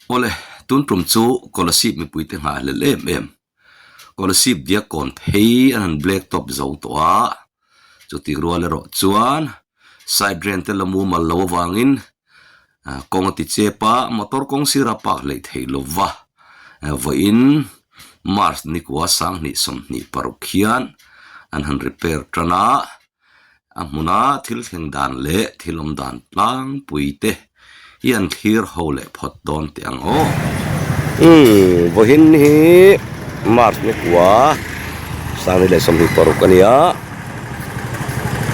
Awle, tun tum chu Kolasib mipuite nghahhlelh em em. Kolasib Diakkawn phei an han black top zo tawh a, chutih rual erawh chuan side drain te la mumal lo avangin kawng a ti chep a, motor kawng sira park hleih theih lo va, vawiin March nikua 2026 hian an han repair tan a. A hmuna thil thleng dan leh thil awm dan tlangpui te hi an thlir ho leh phawt dawn teh ang aw. Umm vawiin hi March ni kua 2026 a ni a,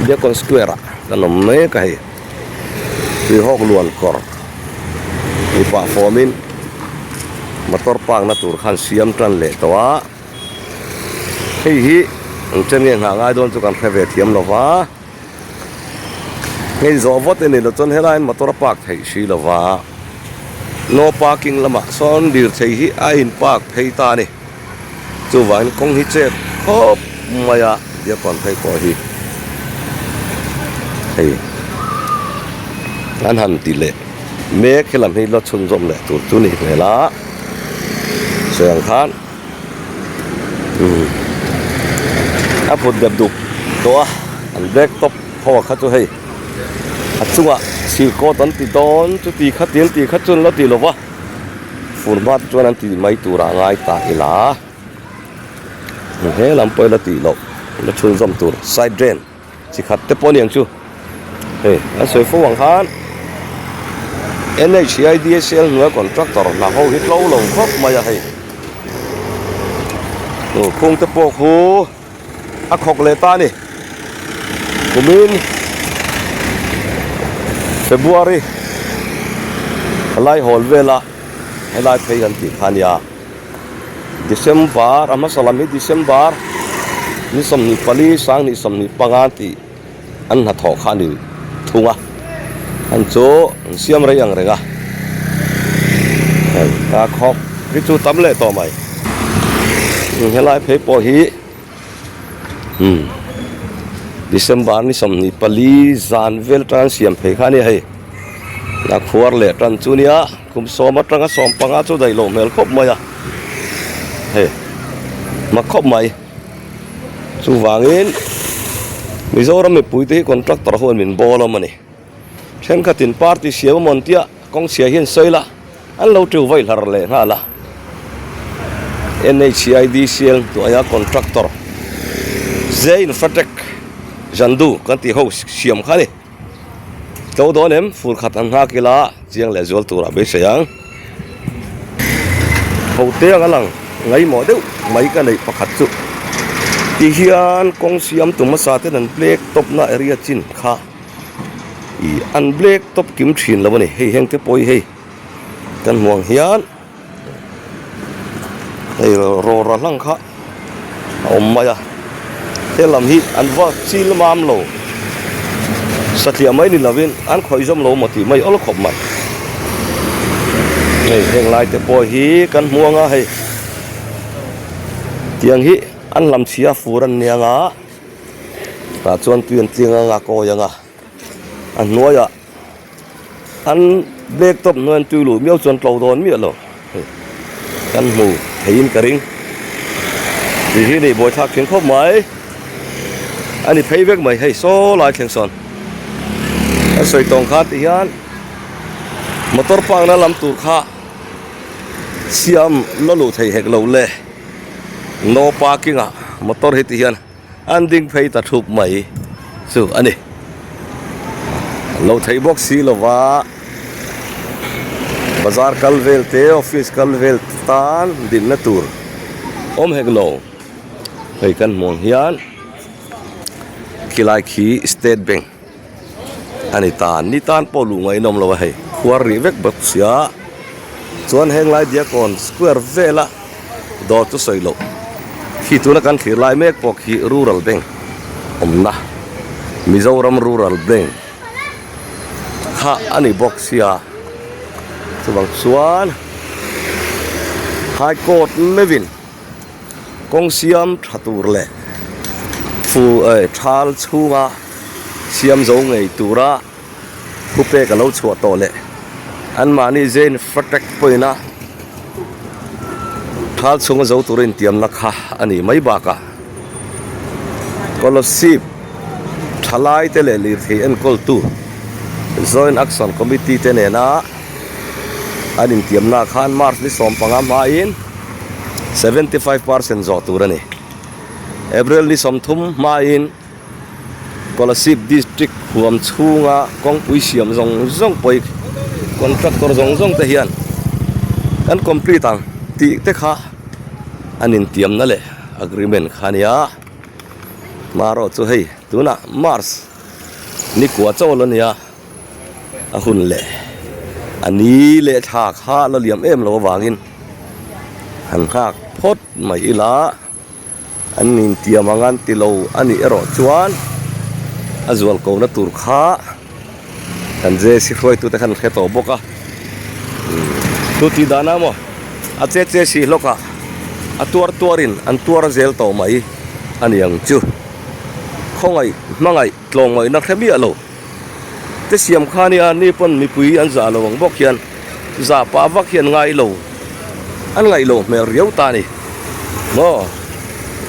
Biakkawn Square ah kan awm mek a hei, Tuihawk luan kawr mipa fawmin motor park na tur khan siam tan leh tawh a. Hei hi eng chen nge nghah ngai dawn chu kan hre ve thiam lo va, hei zawh vawt a ni lo chuan helaiin motor a park theih si lo va, no parking lamah sawn lirthei hi a in park phei ta a ni, chuvangin kawng hi chet khawp mai a Diakkawn phei pawh hi hei an han ti leh mek helam hi la chhunzawm leh tur chu a nih hmel a, sawi ang khan. A phut dep dup tawh a an black top ho a kha chu hei a chungah sir coat an ti dawn chuti kha ti an tih kha chu an la ti lo va fur hma te chuan an ti mai turah a ngai ta ila he lam pawh ila tih loh la chhunzawm tur side drain chi khat te pawh a ni ang chu hei an sawi fo ang khan N_H_I_D_S_L hnuaia contractor hna ho hi tlo lo khawp mai a hei khung te pawh khu a khawk leh ta a ni kumin February lai hawl vela helai phei kan tih kha a nia. December a hmasa lam hi December ni 24 2025 tih an hnathawh kha a ni thung a an chu an siam rei ang reng a hei a khawk hi chu tam leh tawh mai helai phei pawh hi umm December ni 24 zan vel atanga an siam phei kha a ni hei a khuar leh tan chu nia. Kum sawm atanga sawm panga chu daih loh hmel khawp mai a, hei mak khawp mai. Chuvangin Mizoram mipuite hi contractor ho in min bawl awm a ni. Thenkhatin party siam amawn tia kawng chhia hian sawi la, an lo tiu vaih hlar leh nghal a. NHIDCL hnuaia contractor Zee Infratech Zandu kan tih ho siam kha a ni. Tlo dawn em fur khat an nghak ila chiang leh zual turah beisei ang. Ho te ang a lang ngaimawh deuh mai ka neih pakhat chu ti hian kawng siam tu hmasa ten an black top na area chin kha ih an black top kim thin lo a ni hei heng te pawh hi hei kan hmuh ang hian. Hei rawra hlang kha a awm mai a helam hi an va chil mam lo satliah mai ni lovin an khawih zawm lo maw tih mai awl khawp mai hei heng lai te pawh hi kan hmu anga hei tiang hi an lam chhia fur an nia nga tah chuan tui an tling anga kawi anga a hnuaiah. An black top hnuai an tui luh miau chuan tlo dawn miah lo hei kan hmu theiin ka ring tih hi nih buaithlak thin khawp mai a ni phei vek mai hei saw lai thleng sawn a sawi tawng kha ti hian motor park na lam tur kha siam la luh thei hek lo le no parking ah motor hi ti hian. An ding phei ta thup mai chu a ni. Lo theih bawk si lova bazar kal vel te office kal vel tan dinna tur awm hek lo. Hei kan hmuh ang hian khilai khi state bank a ni ta. Ni tan pawh luh ngaihnawm lo a hei khuar rih vek bawk sia. Chuan henglai Diakkawn square vela. Dawr chu sawi loh khi tuna kan thlir lai mek pawh khi rural bank awmna Mizoram rural bank kha a ni bawk sia chuvang chuan high court meuhin kawng siam tha tur leh fu eh thal chhunga siam zo ngei tura. Thupek a lo chhuah tawh leh. Anmahni Jain Infratech pawhin a thal chhunga zo tur intiamna kha a nih mai bakah Kolasib thalai te leh lirthei enkawltu Joint Action Committee te nena an intiamna khan March ni 15 hmain 75% zawh tur a ni. April ni 30 hmain Kolasib District huam chhunga kawngpui siam zawng zawng pawi contractor zawng zawng te hian kan complete ang tih te kha an intiamna leh agreement kha a nia. Marawh chu hei tunah March ni kua chawl a nia a hun leh a ni leh thla kha la liam em lo avangin han nghak phawt mai ila. An intiam ang an ti lo a nih erawh chuan a zual kohna tur kha kan JC hruaitute khan an hre tawh bawk a. Chu tih danah maw a che che si hlawk a, a tuar tuarin an tuar zel tawh mai a ni ang chu. Khawngaih hmangaih tlawmngaihna hre miah lo te siam kha nia ni pawn mipui an zah lo ang bawk hian zah pah vak hian ngai lo an ngaih loh hmel riau ta a ni maw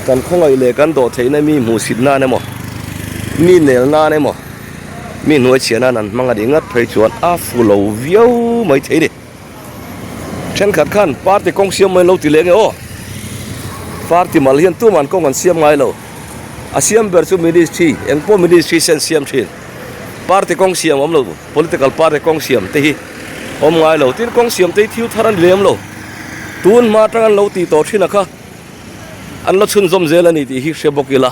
kan khawngaih leh kan dawh theihna mi hmuhsit nan emaw mi nel nan emaw mi hnuai chhiah nan an hmang a nih ngat phei chuan a fu lo viau mai thei a ni. Thenkhat khan party kawng siam mai lo ti leh nge aw. Party mal hian tuman kawng an siam ngai lo. A siam ber chu ministry, eng pawh ministry se an siam thin. Party kawng siam awm lo, political party kawng siam te hi awm ngai lo. Tin kawng siam te hi thil thar a ni lem lo. Tun hma atang an lo tih tawh thin a kha an la chhunzawm zel a ni tih hi hre bawk ila.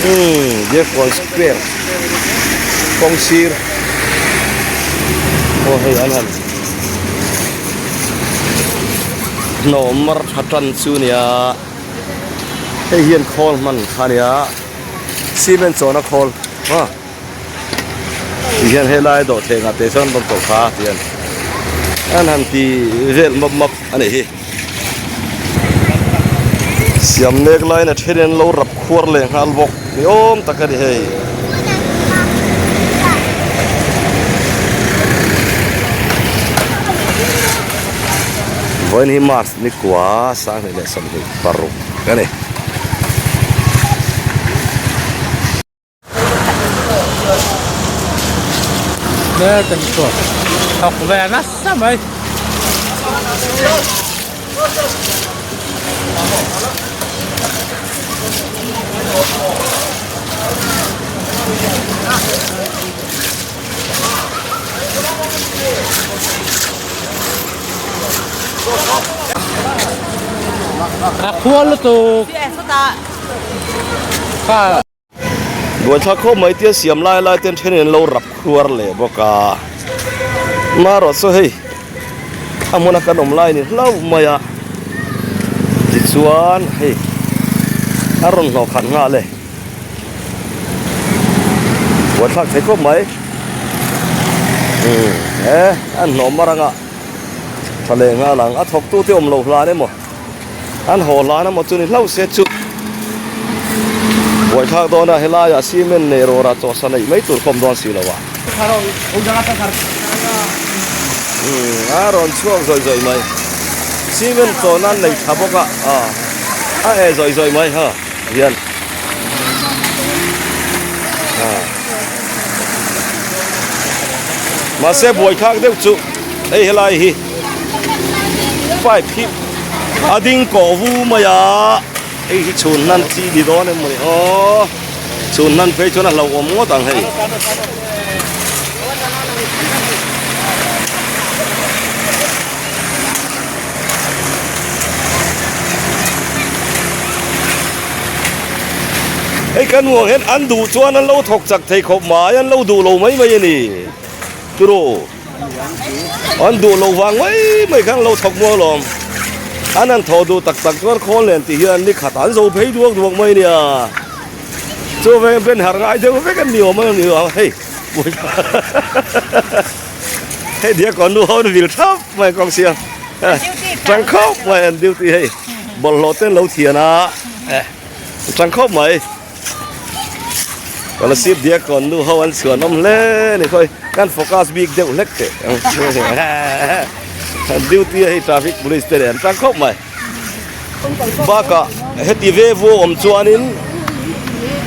Umm Deerkawn square kawng sir aw hei an han hnawm mar tha tan chu nia hei hian khawl hman kha nia cement chawhna khawl a ti hian helai dawhtheng ah te chuan rawn tawlh thla a ti hian an han ti vel map map a nih hi siam mek laiin a then in an lo rap khuar leh nghal bawk ni awm tak a ni hei. Vawiin hi March ni kua 2026 a ni. Thawk ve nasa mai. A khual lutuk. Buaithlak khawp mai tia siam lai lai ten then in an lo rap khuar leh bawk a marawh chu hei a hmuna kan awm lai ni hlauh mai a tichuan hei a rawn hnawh khat nghal e buaithlak thei khawp mai umm he an hnawh mar anga tha leh nghal ang a thawk tu te awm loh hlan emaw. An haw hlan emaw chu ni hlauh se chu buaithlak dawn a helaiah cement nei rawra chawhsa neih mai tur khawm dawn si lo a. Umm a rawn chhuak zawih zawih mai cement chaw nan nei tha bawk a a e zawih zawih mai ha hian mahse buaithlak deuh chu hei helai hi. Pipe hi a ding kawh vu mai a hei hi chhun hnan chi ni dawn em mawni aw chhun hnan phei chuan a hlauhawm ngawt ang hei. Hei kan hmuh ang hian an duh chuan an lo thawk chak thei khawp mai an lo duh lo mai mai a ni tiraw. An duh loh vang mai mai khan lo thawk muang lawm. An han thawh duh tak tak chuan khawl nen tih hian ni khat an zo phei duak duak mai nia. Chu veng ben harh ngai deuh vek an ni awm a ni a hei. Hei dia kawn nu ho an vil thap mai kawng sia. Tang khawp mai an duty hei. Bawlhhlawh te an lo thian a. Tang khawp mai. Kolasib Diakkawn nu ho an chhuan awm hle ni khawi kan focus bik deuh hlek teh ang duty a hei traffic police te leh an tang khawp mai bakah heti ve vuau awm chuanin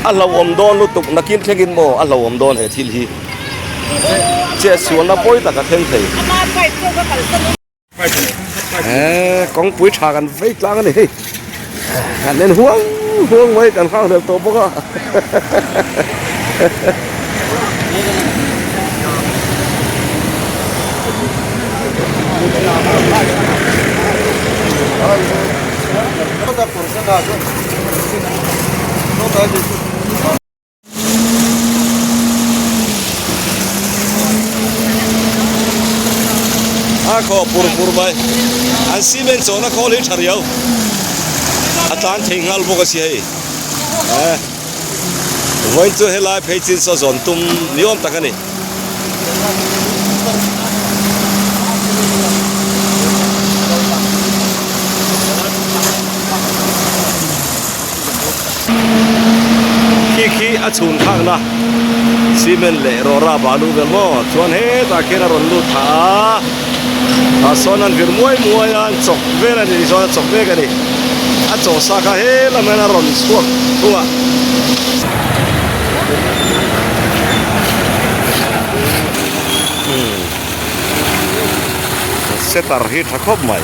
a hlauhawm dawn lutuk nakin thlengin maw a hlauhawm dawn he thil hi chetsualna pawi tak a thleng thei. Eee kawngpui tha kan vei tlang a ni hei kan en huang huang mai kan nghak hlel tawh bawk a A khaw pur pur mai an cement chawhna khawl hi tha riau a tlan thei nghal bawk a si hei eh vawiin chu helai phei chin saw zawn tum ni awm tak a ni. Khi khi a chhun khakna cement leh rawra balu vel maw chuan hetah khian a rawn lut thla a tah sawn an vir muai muai a an chawk vel a ni chuan a chawk mek a ni a chawh sa kha he lam hian a rawn chhuak thung a. Setter hi tha khawp mai.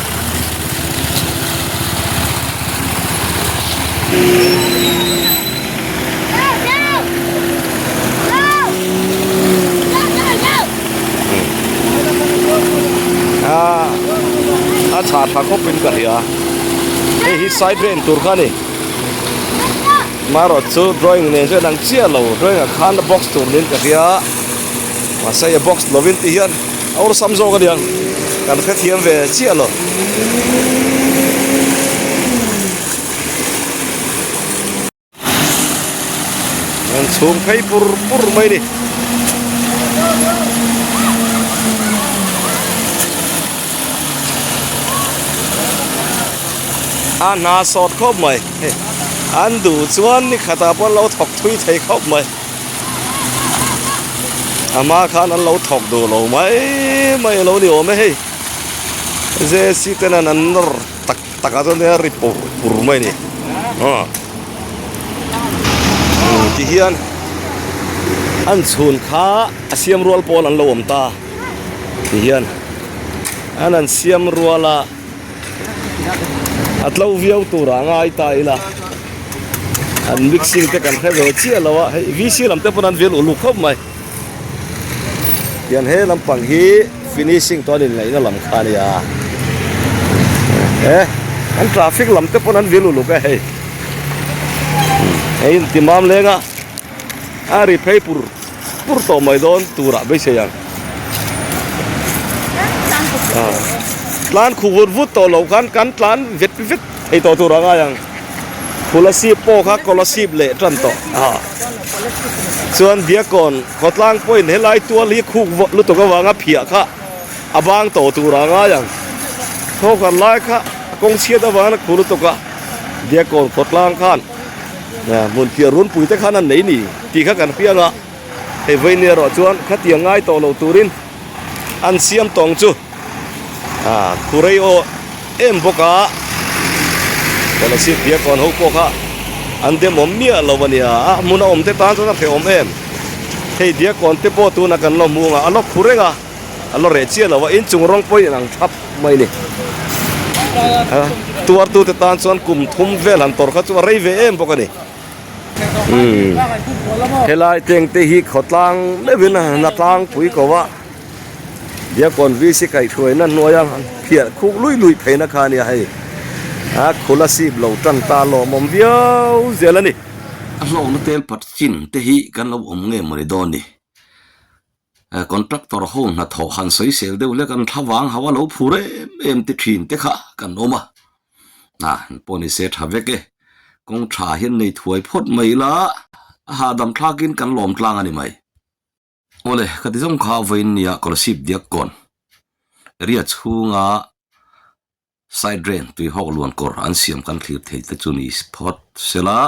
A chhah tha khawp in ka hria hei hi side drain tur kha a ni marawh chu drawing nen chuan ang chiah lo drawing ah khan box tur niin ka hria mahse a box lovin tih hian a awlsam zawk a niang kan hrethiam ve chiah lo. An chhung phei pur pur mai ni. A hna sawt khawp mai an duh chuan ni khatah pawh an lo thawk thui thei khawp mai a hma khan an lo thawk duh lo mai mai a lo ni awm e hei J C ten an nawr tak tak ah chuan a ri pur pur mai a ni aw ti hian an chhun kha a siam rual pawl an lo awm ta ti hian an an siam rual a a tlo viau tur ah ngai ta ila an mixing te kan hre ve chiah lo a hei V C lam te pawn an vil uluk khawp mai. Tiang he lampang hi finishing tawh an inlaihna lam kha a nia e an traffic lam te pawn an vil uluk a hei hei inti mam leng a a ri phei pur pur tawh mai dawn turah beisei ang tlan khuh vut vut tawh loh khan kan tlan vet vet thei tawh tur a ngai ang. Kolasib pawh kha Kolasib leh tan tawh a chuan Diakon khawtlang pawhin helai tual hi khuk lutuk avanga phiah kha a bang tawh tur a ngai ang thawkhat lai kha a kawng chhiat avangin a khu lutuk a Diakon khawtlang khan hmun phiah runpui te khan an nei ni tih kha kan hriang a hei vawiin erawh chuan khatiang ngai tawh lo turin an siam tawng chu. Ah khurei aw em bawk a Kolasib Diakon ho pawh kha an demawm miah lo a nia a hmun a awm te tan chuan a hrehawm em hei Diakon te pawh tuna kan lo hmu ang a a lo khu reng a a lo reh chiah lo a inchung rawng pawhin an ang thap mai a ni tuar tu te tan chuan kum thum vel han tawrh kha chu a rei ve em bawk a ni umm helai teng te hi khawtlang meuhin a tlangpui ko a. Diakon VC kaihhruaina hnuaia phiah khuk lui lui pheina kha a nia hei a khula sip lo tan ta lawmawm viau zel a ni. A hlawkna tel pat chin te hi kan lo awm nge mawni dawn ni. Contractor ho hnathawh han sawisel deuh hlek an thlavang hau a lo phur em em ti thin te kha kan awm a. A pawh ni se tha vek e. Kawng tha hian nei thuai phawt mai ila a hahdam thlakin kan lawm tlang a ni mai. Awle, ka ti zawng kha vawiin nia Kolasib diak kawn area chhunga side drain tui hawk luan kawr an siam kan thlir thei te chu ni phawt sela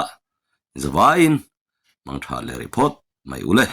zavaiin mangtha leh rih phawt. mai u le.